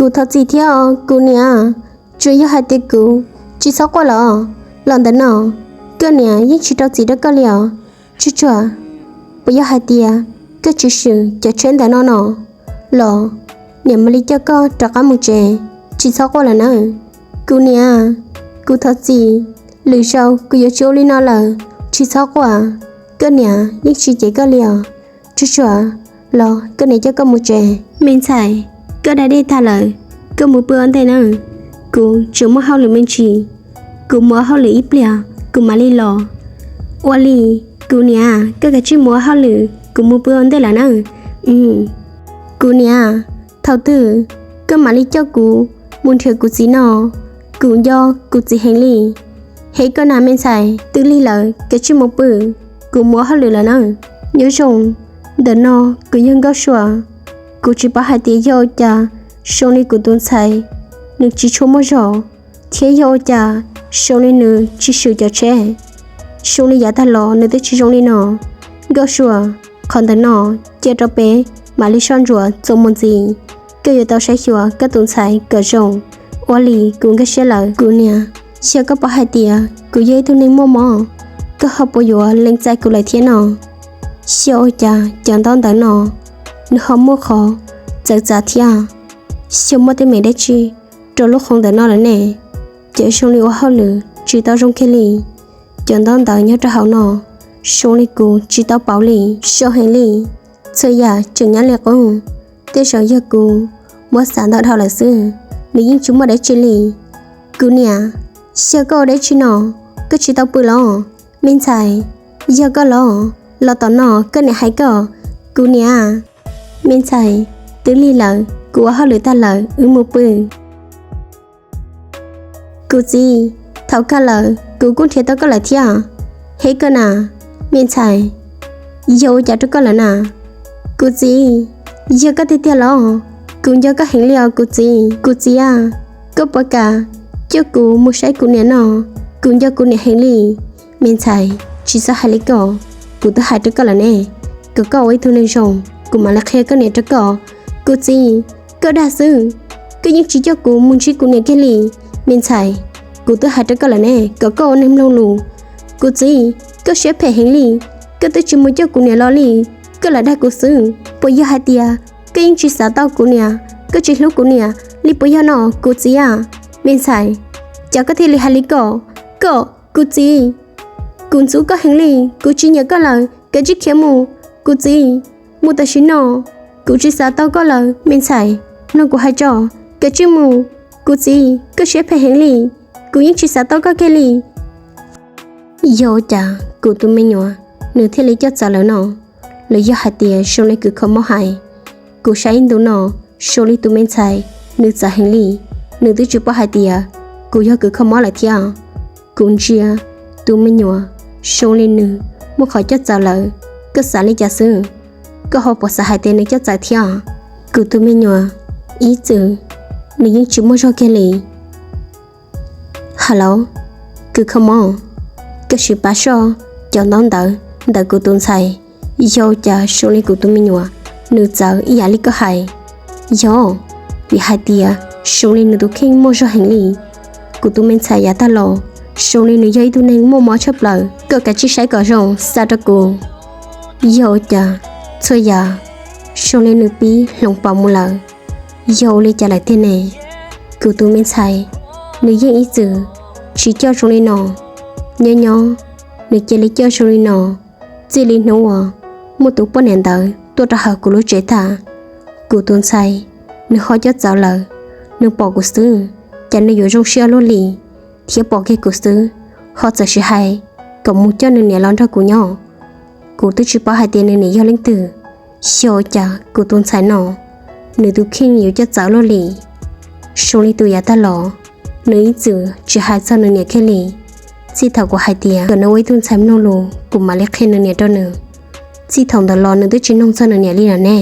Kuv thov txim thiab os kuv niam. Tsuas yog hais tias kuv tsis txhob quaj los, los ntawm no koj niam yeej tsis rau txim rau koj li os. Tsuas tsuas, puas yog hais tias koj tsis swm cov tsheb ntawm no no los niam mam li coj koj rov qab mus tsev, tsis txhob quaj lawm nawb. Kuv niam, kuv thov txim, lwm zaus kuv yuav tsis ua li no lawm, tsis txhob quaj, koj niam yeej tsis cem koj li os. Tsuas tsuas, los koj niam coj koj mus tsev. Me ntxhais, koj da dej tag lawm, koj mus pw ua ntej nawb. Kuv tseem muaj hauj lwm me ntsis, kuv mus ua hauj lwm ib pliag kuv mam li los. Ua li, kuv niam, koj kav tsij mus ua hauj lwm, kuv mus pw ua ntej lawm nawb. Kuv niam, thaum twg koj mam li coj kuv mus nrhiav kuv txiv no? Kuv nco kuv txiv heev li. Heev koj na me ntxhais, twb lig lawm, kav tsij mus pw, kuv mus ua hauj lwm lawm nawb. Nyob zoo, ntawm no kuv yog Nkauj Sua. Kuv tsis paub hais tias yog ua cas zoo li kuv tus ntxhais nws tsis tshua muaj zog, thiab yog ua cas zoo li nws tsis swm cov tsheb, zoo li yav tag los nws twb tsis zoo li no. Nkauj Sua, qhov ntawm no cia rau peb mam li soj ntsuam txuas mus ntxiv. Koj yuav tau saib xyuas koj tus ntxhais kom zoo. Ua li, kuv nkag siab lawm kuv niam. Yog koj paub hais tias kuv yog ib tug neeg muaj mob, koj ho puas yuav lees txais kuv lawm thiab no? Xyov ua cas cov ntaub ntawv no nws ho muaj qhov txawv txav thiab. Xyov muaj teeb meem dab tsi rau lub qhov ntawm no lawm ne? Ces zoo li ua hauj lwm tsis tau zoo kiag li. Cov ntaub ntawv nyob rau hauv no zoo li kuv tsis tau pauv li. Zoo heev li, txhua yam tseem nyob li qub. Tej zaum yog kuv muab xav ntau dhau lawm xwb, nws yeej tsis muaj dab tsi li. Kuv niam, xyov koj ua dab tsi no, koj tsis tau pw los? Me ntxhais, yog koj los, los tom no koj niam hais koj. Kuv niam, me ntxhais, twb lig lawm, kuv ua hauj lwm tag lawm wb mus pw. Kuv txiv, thaum kawg lawm kuv kuj nrhiav tau koj lawm thiab. Heev koj na, me ntxhais, yog ua cas rau koj lawm na? Kuv txiv, yog koj tiag tiag los? Kuv nco koj heev li os kuv txiv. Kuv txiv a, koj puas kam coj kuv mus saib kuv niam no? Kuv nco kuv niam heev li. Me ntxhais, tsis txhob hais li ko, kuv twb hais rau koj lawm ne, kom koj ua ib tug neeg zoo, kuv mam li qhia koj niam rau koj. Kuv txiv, koj dag xwb, koj yeej tsis coj kuv mus ntsib kuv niam kiag li. Me ntxhais, kuv twb hais rau koj lawm ne kom koj ua neeg mloog lus. Kuv txiv, koj siab phem heev li, koj twb tsis mus coj kuv niam los li, koj lam dag kuv xwb. Puas yog hais tias koj yeej tsis xav tau kuv niam, koj tsis hlub kuv niam li puas yog no kuv txiv a? Me ntxhais, cas koj thiaj li hais li ko? Koj, kuv txiv, kuv ntxub koj heev li, kuv tsis nyiam koj lawm, kav tsij khiav mus. Kuv txiv, mus tam sim no, kuv tsis xav tau koj lawm. Me ntxhais, mloog kuv hais tso, kav tsij mus. Kuv txiv, koj siab phem heev li, kuv yeej tsis xav tau koj kiag li. Yog ua cas kuv tus me nyuam nws thiaj li coj txawv lawm no? Los yog hais tias zoo li kws kho mob hais? Kuv saib ib ntu no zoo li tus me ntxhais nws txawv heev li, nws twb tsis paub hais tias kuv yog kws kho mob lawm thiab. Kuv ntsia tus me nyuam zoo li nws muaj qhov coj txawv lawm. Koj xav li cas xwb? Koj ho puas xav hais tias nws coj txawv thiab? Kuv tus me nyuam, ib txwm nws yeej tsis muaj zog kiag li. Hello, kws kho mob, koj sim pab soj cov ntaub ntawv ntawm kuv tus ntxhais, yog ua cas zoo li kuv tus me nyuam nws txawv ib yam li koj hais. Yog, vim hais tias zoo li nws tus kheej muaj zog heev li. Kuv tus me ntxhais yav tag los zoo li nws yog ib tug neeg muaj mob tshaj plaws, koj kav tsij saib kom zoo xa rau kuv. Yog ua cas txhua yam zoo li nws pib hloov pauv mus lawm? Yog ua li cas lawm tiag ne? Kuv tus me ntxhais, nws yeej ib txwm tsis coj zoo li no. Nyob nyob nws cia li coj zoo li no. Txij li hnub uas muaj tus poj niam ntawd tuaj rau hauv kuv lub tsev tag, kuv tus ntxhais nws ho coj txawv lawm. Nws pom kuv xwb, cas nws yuav zoo siab luaj li, thiab pom kiag kuv xwb ho txawm sim hais kom mus coj nws niam los nrog kuv nyob. Kuv twb tsis paub hais tias nws niam yog leej twg. Xyov cas kuv tus ntxhais no nws tus kheej yuav coj txawv luaj li. Zoo li tus yav tag los nws ib txwm tsis hais txog nws niam kiag li. Txij thaum kuv hais tias kom nws ua ib tug ntxhais mloog lus kuv mam li qhia nws niam rau nws, txij thaum ntawd los nws twb tsis mloog txog nws niam li lawm ne.